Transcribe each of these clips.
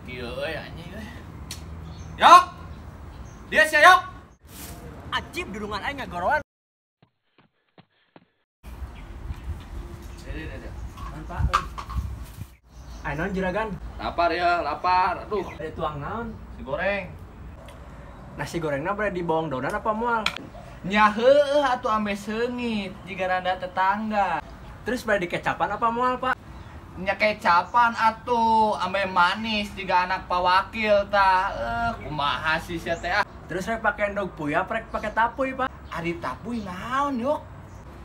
Kieu euy anjing euy. Yok. Dia sia yok. Ajib dudungan aing ngagoroan. Dede. Pak euy. Ai naon juragan? Lapar ya, lapar. Aduh. Ada tuang naon? Nasi goreng. Nasi gorengna bade dibawang daunan apa moal? Nya heueuh atuh ambe seungit jiga randa tetangga. Terus bade dikecapan apa moal, Pak? Nya kecapan atuh ambe manis jiga anak Pak Wakil tah. Kumaha sih sia teh ah. Terus rek pake endog puy apa rek pake tapuy, Pak? Ari tapuy naon, yok?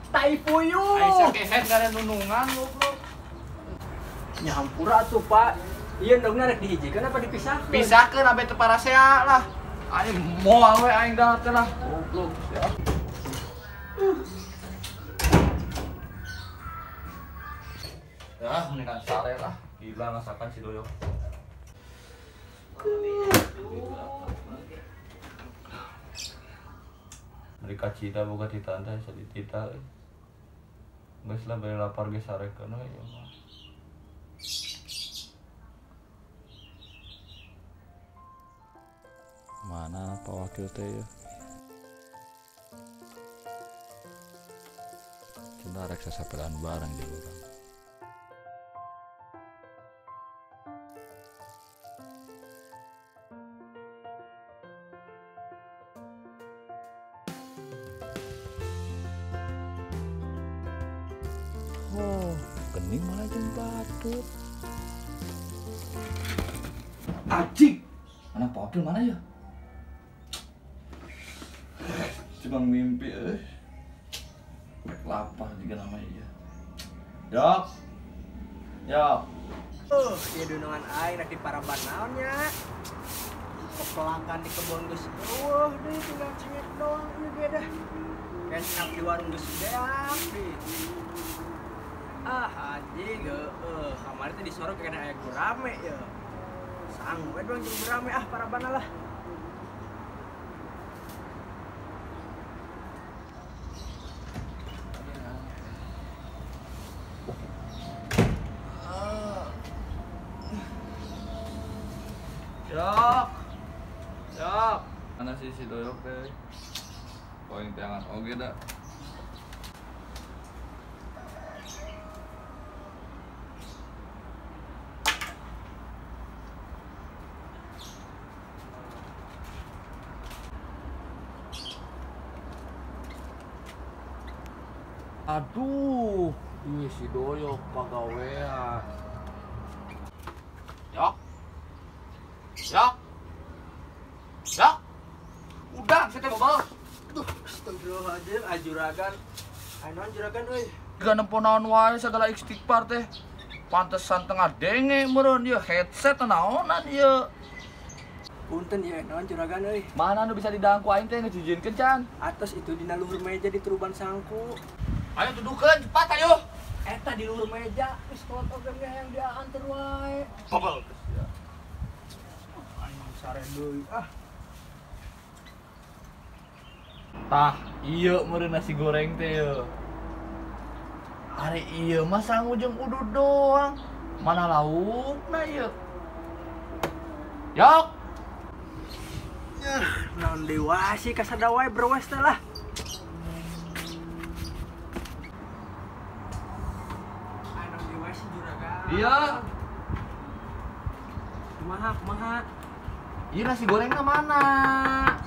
Tai puyuh. Ai sia kehet gara nunungan goblok. Nya hampura atuh, Pak. Ieu endogna rek dihijikeun apa dipisahkeun? Pisahkeun ambe teu parasea lah. Aing moal we aing dah teh lah. Goblok sia. Ya, mendingan sare lah. Gila masakan si Doyok. Mereka cita boga tita teh jadi tita. Geus lah bari lapar geus sarekeun we ieu mah. Mana Pak Wakil teh ya? Cenah rek sasapedaan bareng jeung urang. Oh, gening malah jeung batur. Anjing. Mana Pak Wakil mana ya? Cuma mimpi euy. Rek lapar juga namanya ya. Yok. Yok. Ieu dunungan aing rek diparaban naon nya? Pepelakan di kebon geus eueuh deui tinggal cengek doang ieu ge dah. Kecap di warung geus beak deui. Ah anjing heueuh, kamari teh disorot kena aya gurame ye. Sang we doang jeung gurame ah parabana lah. Yok. Yok. Mana sih si Doyok teh? Poin tiangan oge dah. Aduh, ih si Doyok pagawean. Yok. Yok. Yok. Udah, saya teh bobol. Duh, astagfirullahaladzim, ah juragan. Ai naon juragan euy? Gak nempo naon wae sagala istighfar teh. Pantesan tengah denge meureun ieu headset naonan ieu. Punten ieu naon juragan euy. Mana nu bisa didang ku aing teh geus dijieunkeun can? Atos itu dina luhur meja di turuban sangku. Ayo dudukeun cepat ayo. Eta di luhur meja geus kolot oge yang dianter wae. Bobol. Aing sare deui ah. Tah, ieu meureun nasi goreng teh yeuh. Ari ieu mah sangu jeung udud doang. Mana laukna ieu? Yok. Naon deui wae sih kasada wae browes teh lah. Ai naon deui wae sih juragan. Iya. Kumaha kumaha? Ieu nasi gorengna mana?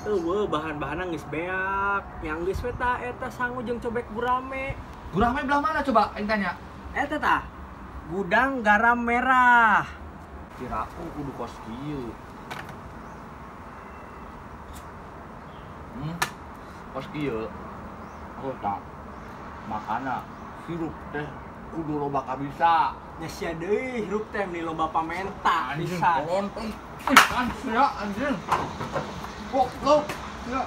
Eueuh, bahan-bahanna geus beak. Yang geus we tah eta sangu jeung cobek gurame. Gurame belah mana coba aing tanya? Eta tah. Gudang garam merah. Kiraku kudu kos kieu. Kos kieu. Aku tak makana hirup teh kudu loba kabisa. Nya sia deui hirup teh meni loba pamenta Anjing pisan. kolon. Ih, anjing ya, anjing. Goblok. Ya.